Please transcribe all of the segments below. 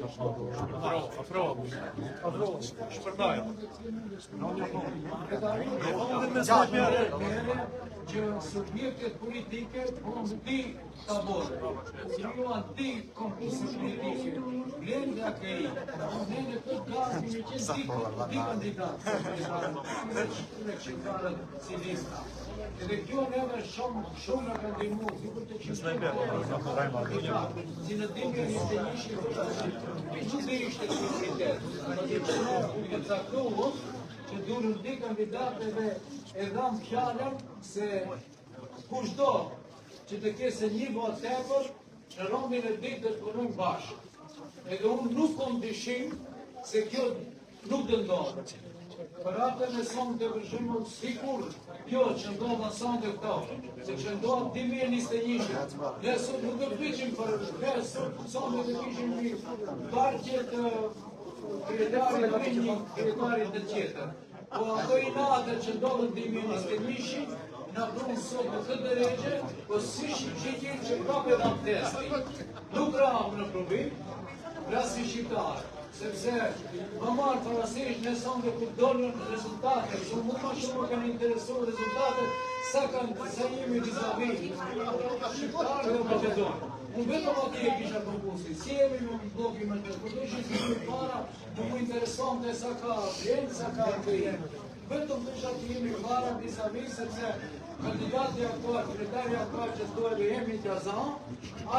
Afro, afro, afro, shpërndaj. Që subjektet politike punë dy taborë, u krijuan dy kompuse politike, Vlen dhe AKI. Ne në këtë garë kemi qenë dy, dy kandidatë, me shqiptarët si lista. Edhe kjo neve shumë, shumë na ka ndihmuar, sikur të kishim si në 2021 nuk ishte ky prioritet. Ne u përcaktuam që durën dy kandidatë dhe e dham fjalën se kushdo që të ketë një votë tepër, në rondin e dytë do të punojmë bashkë. Edhe unë nuk kom dyshim se kjo nuk do ndodhë. Për atë në sonte për shembull sikur kjo që ndodh në sonte këto, se që ndodh 2021, ne sot nuk do të për ne sot sonte do kishim një bartje të kryetarit të një kryetarit të tjetër. Po ato inate që ndodhën 2021, na prunë sot në këtë derexhe, po si shqiptar që prapë e dham testin. Nuk ramë në provim, pra si shqiptar, sepse më marrë parasysh ne sonte kur dolën rezultatet, se mu ma shumë më kanë interesuar rezultatet, sa kanë, sa jemi vizavi shqiptarë dhe Maqedonë. Unë vetëm atje e kisha fokusin, si jemi në blokin me të, kur do ishin si jemi para, nuk më interesonte sa ka vlen, sa ka AKI. Vetëm dësha të jemi para vizavi, sepse kandidati aktual, kryetari aktual që s'do e emrin t'ja zan,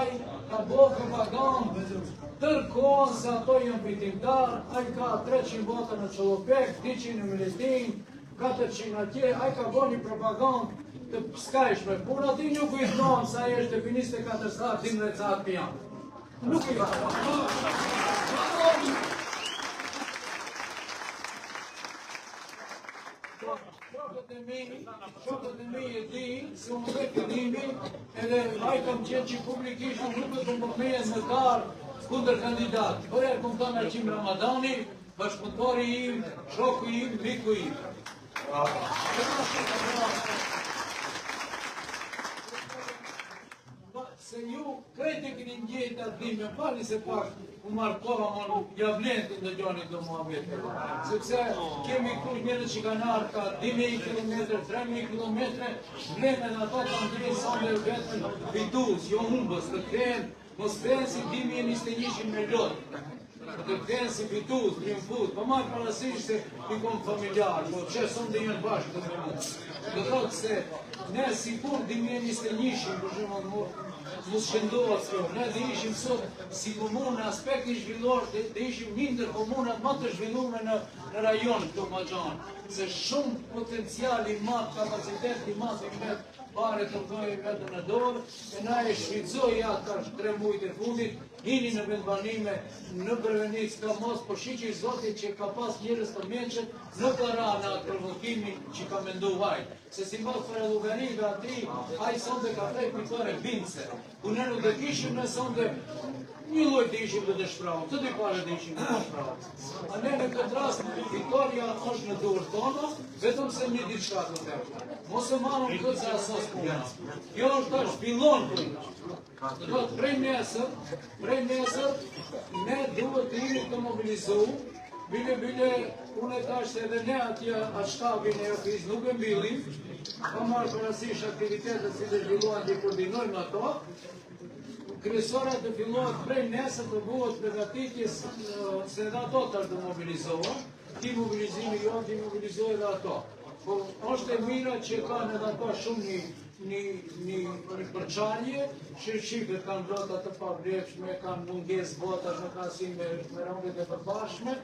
ai ka bo propagandë tërë kohën se ato janë fitimtar, ai ka 300 vota në Çellopek, 200 në Miletin, 400 atje, ai ka bo një propagandë të skajshme. Por aty nuk i thonë se ai është e 24 saat, 12 saat pijan. Nuk i thonë. Shokët e mi, shokët e mi e di se unë dhe fillimi, edhe ai kam qenë që publikisht unë nuk do të më përmenë në garë kundër kandidat. Por e kom thënë Aqim Ramadani, bashkëpunëtori im, shoku im, miku im. Se ju krejt e keni ndjejt atë dhimbje, falni se pak u marrë koha më nuk ja vlen të ndëgjoni këto muhabete. Sepse kemi këtu njerëz që kanë ardhur ka 2000 km, 3000 km, vlen edhe ato ta ndjejnë sonte vetën fitues, jo humbës, të kthehen, mos kthehen si 2021 me lot. Po të kthehen si fitues, triumfues, po marr parasysh se i kom familjar, po që sonte janë bashkë të me mua. Do thotë se ne sikur 2021 për shembull mu mos shëndohet kjo, ne dhe ishim sot si komunë në aspektin zhvillor, dhe, dhe ishim një ndër komunat më të zhvilluara në në rajon këtu më gjanë, se shumë potencial i madh, kapacitet i madh i mbet pare të thojë vetëm në dorë, e na e shfrytëzoi atë tash tre mujt e fundit, hini në vendbanime, në Brevenicë ka mos, po shyqyr Zotit që ka pas njerëz të mençët, nuk ka ra në atë provokimin që ka mendu ai. Se si mos për llogarive atij, ai sonte ka prek fitore bindëse. Ku ne nuk do kishim ne sonte një lloj të ishim të dëshpëruar, të dy palët të ishim të dëshpëruar. A ne në këtë rast fitoria është në dorë tona, vetëm se një diçka të them. Mos e marrëm këtë se asos puna. Kjo është tash fillon puna. Do thotë prej nesër, prej nesër ne duhet të jemi të mobilizuar, bile bile unë e tash se edhe ne atje atë shtabin e AKI-së nuk e mbyllim, pa marrë parasysh aktivitetet si të zhvillohen dhe koordinojmë ato, kryesora të fillohet prej nesër të bëhet përgatitjes se edhe ato tash do mobilizohen, ti mobilizimi jo, ti mobilizoj edhe ato. Po është e mira që kanë edhe ato shumë një një një një përçarje, që shqipet kanë vota të pavlefshme, kanë mungesë votash në krahasim me, me raundet e përparshme,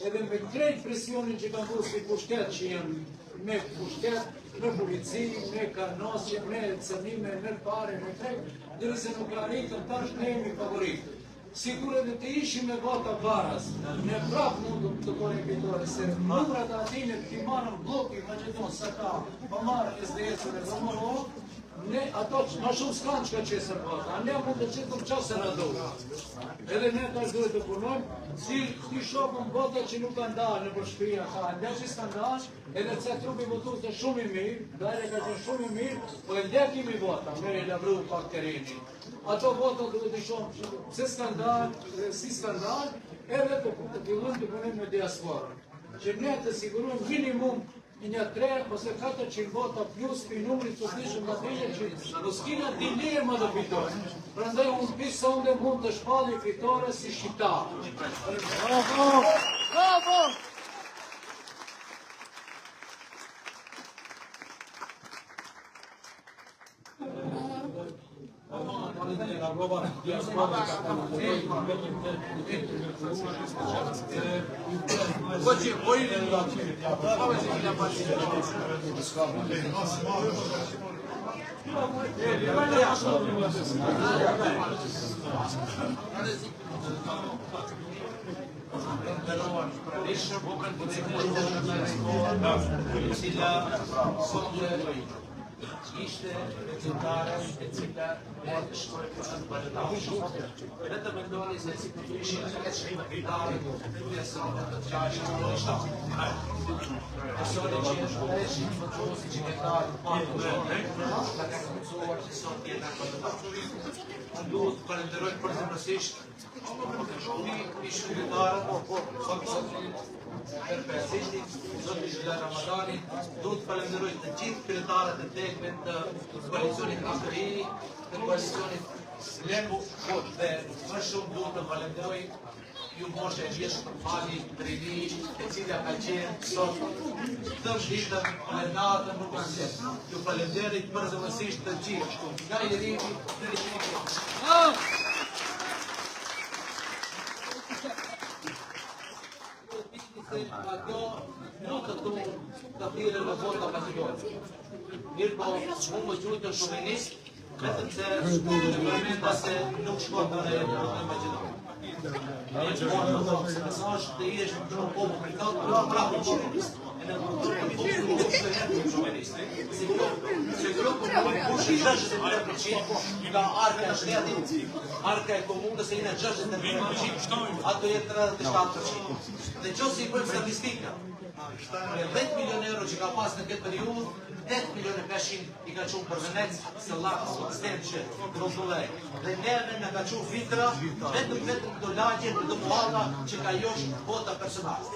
edhe me krejt presionin që kanë bërë si pushtet që janë me pushtet, me polici, me kanosje, me cënime, me pare, me krejt, derisa nuk arritën tash ne jemi favorit. Sikur edhe të ishim me vota baras, ne prap mund të të bëjmë fitore, se numrat e atine të marrën blloki Maqedon sa ka, pa marrë SDS-ën e VMRO, Ne ato që ma shumë s'kanë çka qesin vota, a ne mund të qesim qa se na duhet. Edhe ne tash duhet të punojmë, si ti shohim vota që nuk kanë dalë nëpër shtëpia, sa ende që s'kanë dalë, edhe pse trupi votues është shumë i mirë, dajre ka qenë shumë i mirë, po ende kemi vota, merë i lavru pak terreni. Ato vota duhet të shohim pse s'kanë dalë, dhe si s'kanë dalë, edhe të, të fillojmë të punojmë me diasporën. Që ne të sigurojmë minimum një 3 ose 400 vota plus për numrit të dishëm nga dilje që mos kina dilema të fitojnë. Prandaj unë pi sonde mund të shpalli fitore si shqiptar. Bravo! Bravo! Cila sonde ishte legjendare e cila ne shkoi për në balotash. Vetëm mendoni se si të ishin qytetarët kryesore të 67. Personi që është 300 votues qytetarë të parë na kanë mundësuar që sot jena në balotash. Unë duhet të falenderoj përzemërsisht ish qytetarët, Perpesishti, zoti Xhelal Ramadani, duhet të falenderoj të gjithë kryetarët e degëve të koalicionit AKI, të koalicionit Leku, dhe më shumë duhet të falenderoj ju moshë e vjetër për fali rini, e cila ka qenë sot të ditën dhe natën nuk kanë qenë. Ju falenderit përzemërsisht të gjithë, nga i rini deri te i vjetri. Se ato nuk të tu të thirrën në vota Maqedoni. Mirë po, unë më quajtën shovinist, vetëm se e përmenda se nuk shkon të në në Maqedoni. Ne po në thonë se nëse është të jesh në shumë popull për thotë, po prapë shovinist. E në popull nuk të herë shovinist. Se kjo, se kjo komunë kush i 63% nga arka e shtetit, arka e komunës e jena 63%, ato jetë 37%. Dhe qoftë se i bëjmë statistika, me 10 milion euro që ka pas në këtë periudhë, 8 milion e 500 i ka qunë për Venec, Sellak, Stemçe, Rrotullej. Dhe neve na ka qunë fitra, vetëm vetëm këto lagje, këto muhalla që ka josh vota personale.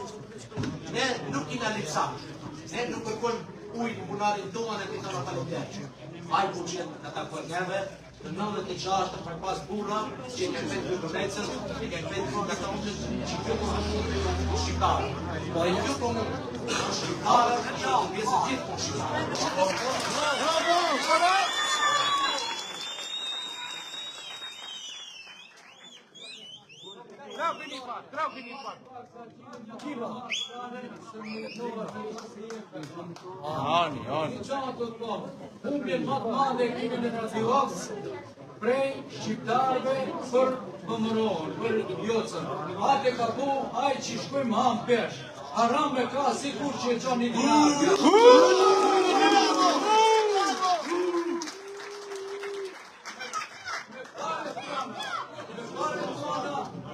Ne nuk kina lipsa, ne nuk kërkojmë ujë në bunarin tonë e ti thonë faleminderit. Ai buxhet na takon neve, Në 96 për pas burra që e kanë vetë Venecën, e kanë vetë Katonxhën, që kjo komunë është shqiptare. Po e kjo komunë është shqiptare, që të pjesë gjithë po shqiptare. Bravo! Bravo! Ani, ani. Humbjen më të madhe kemi në Radiovc prej shqiptarëve për VMRO-n, për Jocën. Atë ka bu, ai që shkojmë ham pesh. Haram me ka sikur që e qa një dinar.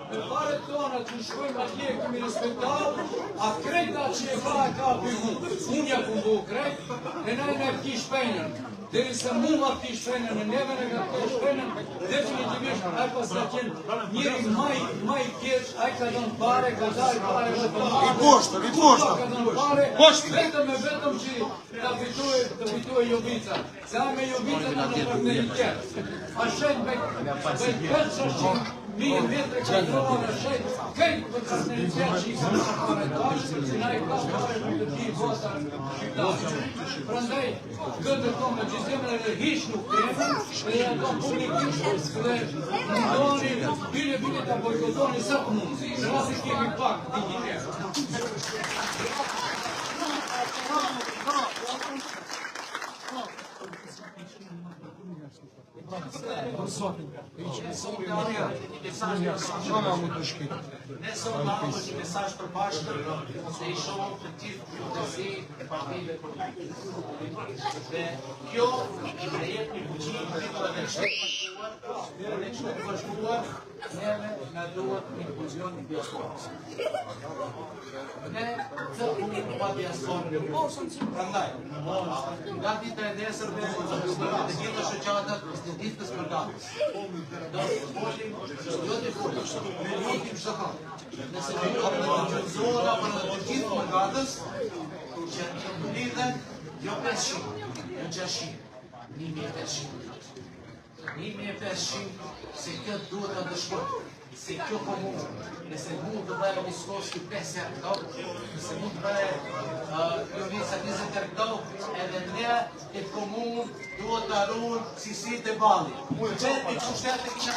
Me paret tona që shkojmë atje kemi respektar, a krejta që e ka e ka për mu. Unë ja kum bu krejt, e na e këti shpenjën. Deri se mu ma këti shpenjën, e neve në ka këti shpenjën, definitivisht ai pas ka qenë njeri maj, maj keq, ai ka dhënë pare, ka dalë pare më të I poshtër, i poshtër. Ka dhënë pare, vetëm e vetëm që ta fitoj, të fitoj Jovica. Se ai me Jovicën në partneritet. A shenjë me 500 mijë metre katror në shenjë, krejt për partneritet që i ka në pare tash, që na i ka pare për të gjithë vota shqiptare. Prandaj, këtë tonë me gjithë edhe hiç nuk kemi, dhe ja do publikisht dhe mundoni, bile bile ta bojkotoni sa të mundi. Në rast se kemi pak dinjitet. Ne sot marrim një mesazh për bashkë se i shohim të gjithë qytetësinë e partive politike. Dhe kjo na jep një fuqi edhe shtet bashkuar, ne shtet bashkuar, neve na duhet inkluzion i diasporës. Ne të punë pa diasporën nuk Prandaj, nga dita e nesërme, të gjitha shoqatat të ditës përgatës. Do të folim, jo të folim, ne lutim çdo kohë. Nëse ne do të gjyqëzora për të gjithë përgatës, që të mblidhen jo 500, jo 600, 1500. 1500 se kjo duhet të dëshkojë, se kjo komunë, nëse mund të bëjë Miskoski 5 herë këto, nëse mund të bëjë Jonica 20 herë këto, edhe ne këtë komunë duhet të arruajmë si si të balli. Vetëm pushtet e kisha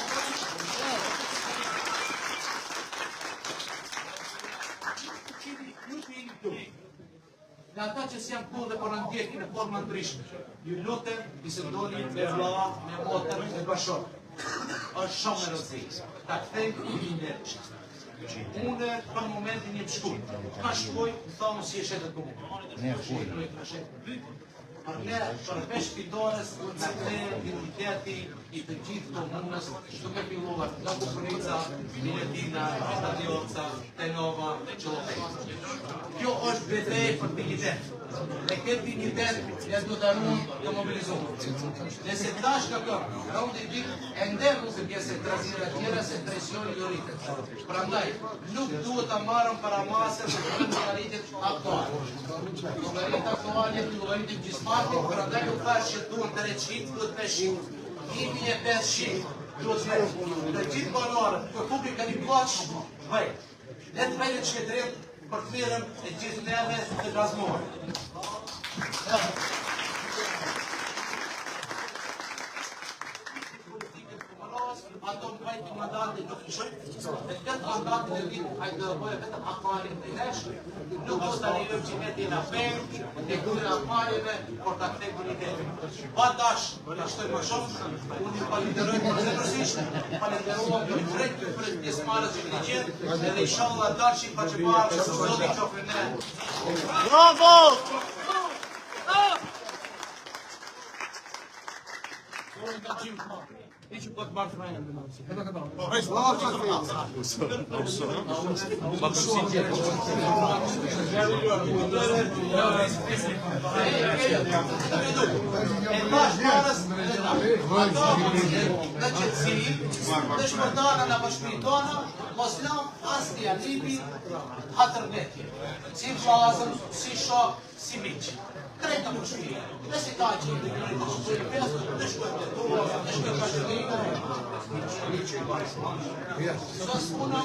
Ju që jeni këtu, Nga ata që s'janë këtu dhe po na ndjekin në forma ndryshme, ju lutem bisedoni me vlla, me motër, me bashkëshort. Është shumë e rëndësishme. Ta kthejmë dinjitetin. Unë për momentin jam shkurt. Ka shkoj, më thonë si e shetet komunë. Ne Për ne, përveç fitores, na kthehet dinjiteti i të gjithë komunës, duke filluar nga Kukunica, Miletina, Radioca, Tenova, Çellopejë. Kjo është betejë për dinjitet. Dhe këtë dinjitet ne duhet ta ruajmë të mobilizohemi. Nëse tash ka kërë, raundi i dytë, ende mund të bjesë trazira tjera se presioni do rritet. Prandaj, nuk duhet ta marrëm para masë për llogaritjet aktuale. Llogaritjet aktuale të llogaritim gjithë prandaj nuk thash që duhen 300, duhet 500. 1500 duhet të Të gjithë banorët, për publik ka një plaç, bëj. Le të bëjnë të shkedrim për të mirën e gjithë neve të gazmore. Ato mbajtë mandate nuk lëshojnë, dhe këtë mandatin e ditë ai do të bëjë vetëm hakmarrje të nesh, nuk do ta lejojmë që ne të jena peng e këtyre hakmarrjeve, por ta kthejmë unitetin. Pa dash, ta shtoj më shumë, unë ju falenderoj përzemërsisht, falenderuam për krejt për pjesëmarrës që keni qenë, edhe inshallah dalshim pa që parë që Zoti qoftë me ne. Bravo! E tash parës edhe tash. Ato në qetësi, në shpërtana në bashkëmi tona, mos lam asnjë alibi hatër vetje. Si vllazën, si shok, si miq. Krejt në bashkëmi. Dhe si ta që i të shkojnë pesë, të shkojnë të tua, të shkojnë bashkëmi. Sos puna